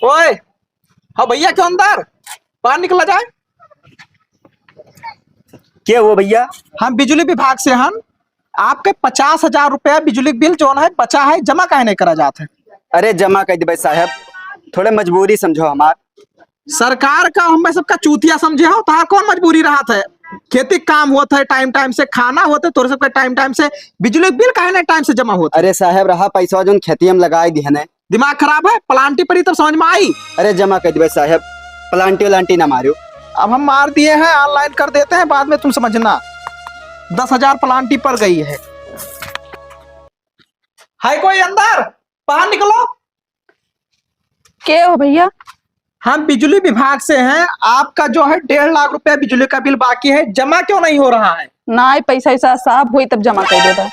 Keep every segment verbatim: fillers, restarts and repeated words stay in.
ओए, हाँ भैया, क्यों अंदर? बाहर निकला जाए। के हो भैया? हम बिजली विभाग से हन। आपके पचास हजार रुपया बिजली बिल जौन है बचा है, जमा काहे नहीं करा जात है? अरे जमा कर देबे साहब, थोड़े मजबूरी समझो हमार। सरकार का हमें सबका चूतिया समझे हो, तहार कौन मजबूरी रहत है? खेती क काम होत है टाइम टाइम से, खाना होत है तोरे सबका टाइम टाइम से, बिजली बिल काहे नहीं टाइम से जमा होत है? अरे साहब, रहा पैसा जौन खेती हम लगाई दिहने, दिमाग खराब है, प्लांटी पड़ी तब समझ में आई। अरे जमा कर दिबे साहब, प्लांटी व्लांटी ना मारियो। अब हम मार दिए हैं, ऑनलाइन कर देते हैं, बाद में तुम समझना। दस हजार प्लांटी पड़ गई है। है कोई अंदर? बाहर निकलो। के हो भैया? हम बिजली विभाग से हैं। आपका जो है डेढ़ लाख रुपया बिजली का बिल बाकी है, जमा क्यों नहीं हो रहा है? ना, पैसा वैसा साहब होई तब जमा कर देबा।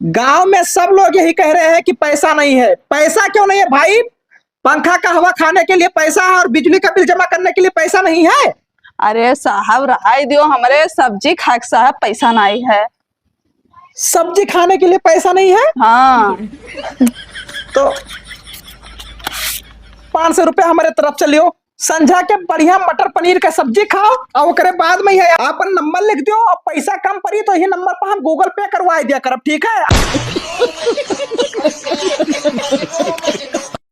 गांव में सब लोग यही कह रहे हैं कि पैसा नहीं है। पैसा क्यों नहीं है भाई? पंखा का हवा खाने के लिए पैसा है और बिजली का बिल जमा करने के लिए पैसा नहीं है। अरे साहब, रहाई दियो, हमरे सब्जी खाए के साहब पैसा नहीं है। सब्जी खाने के लिए पैसा नहीं है? हाँ। तो पाँच सौ रुपया हमारे तरफ से लियो। संझा के बढ़िया मटर पनीर का सब्जी खाओ और ओकरे बाद में ये आपन नंबर लिख दियो और पैसा कम पड़ी तो ये नंबर पर हम Google Pay करवा दिया करब, ठीक है?